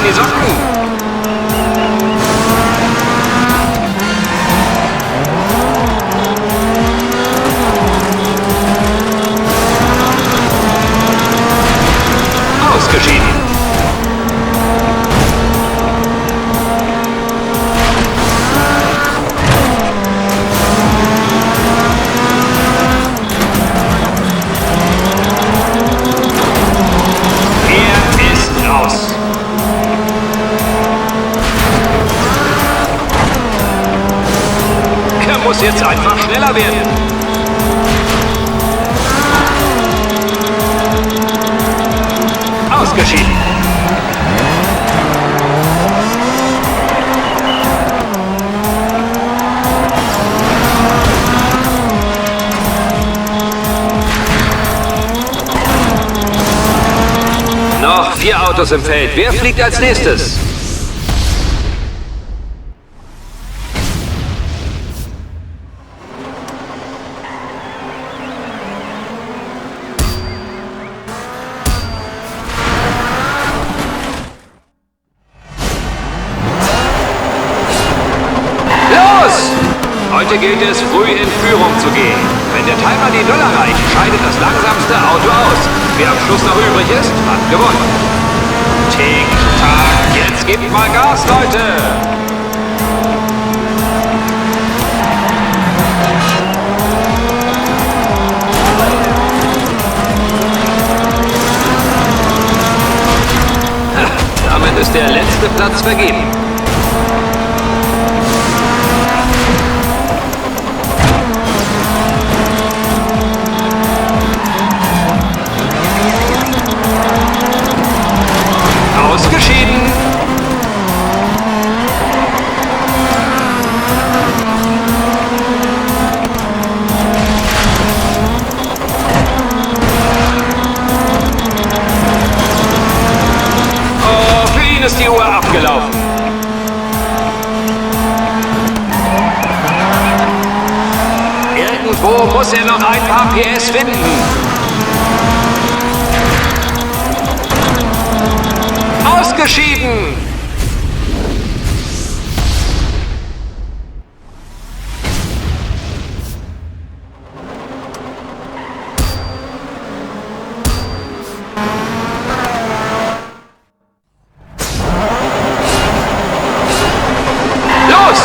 in die Socken. Ausgeschieden. Er ist raus. Er muss jetzt einfach schneller werden. Ausgeschieden. Noch 4 Autos im Feld. Wer fliegt als nächstes? Los! Heute gilt es, früh in Führung zu gehen. Wenn der Timer die Null erreicht, scheidet das langsamste Auto aus. Wer am Schluss noch übrig ist, hat gewonnen. Tick, tack, jetzt gebt mal Gas, Leute! Damit ist der letzte Platz vergeben. Ausgeschieden. Oh, für ihn ist die Uhr abgelaufen. Irgendwo muss er noch ein paar PS finden. Ausgeschieden! Los!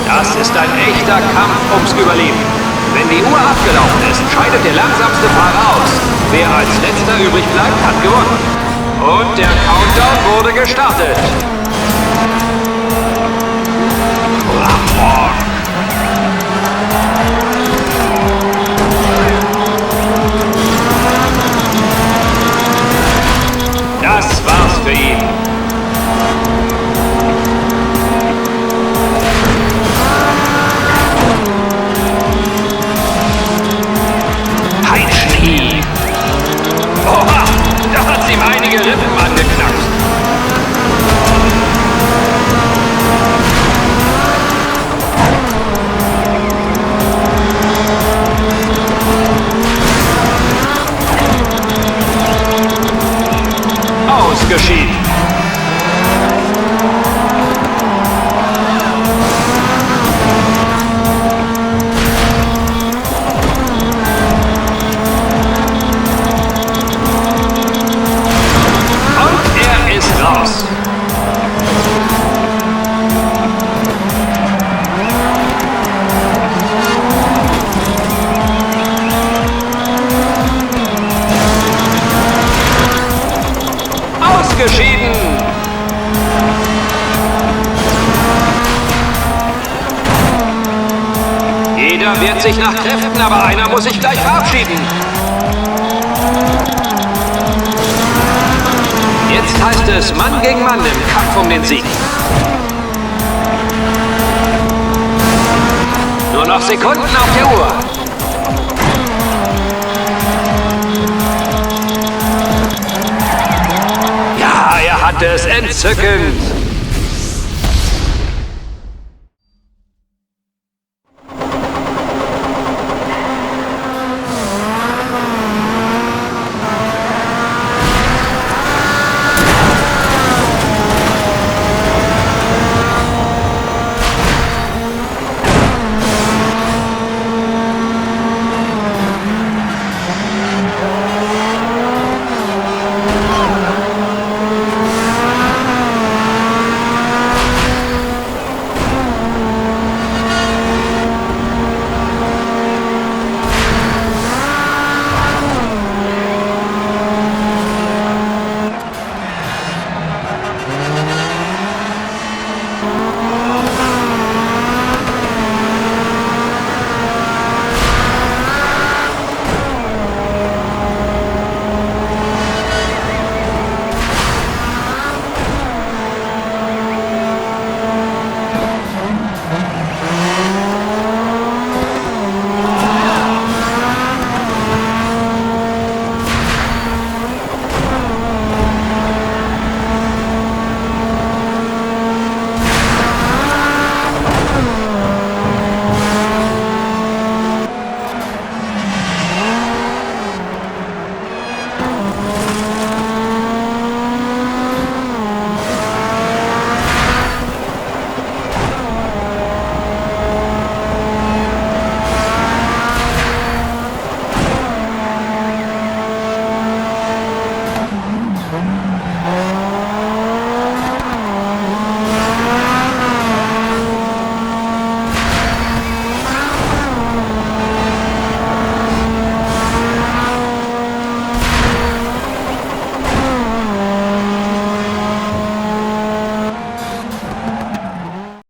Das ist ein echter Kampf ums Überleben. Wenn die Uhr abgelaufen ist, scheidet der langsamste Fahrer aus. Wer als letzter übrig bleibt, hat gewonnen. Und der Countdown wurde gestartet. Das war's für ihn. Peitschenhieb. Oha, da hat's ihm einige Rippen angeknackst. Ausgeschieden. Und er ist raus. Ausgeschieden. Jeder wehrt sich nach Kräften, aber einer muss sich gleich verabschieden. Jetzt heißt es Mann gegen Mann im Kampf um den Sieg. Nur noch Sekunden auf der Uhr. Ja, er hatte es entzückend.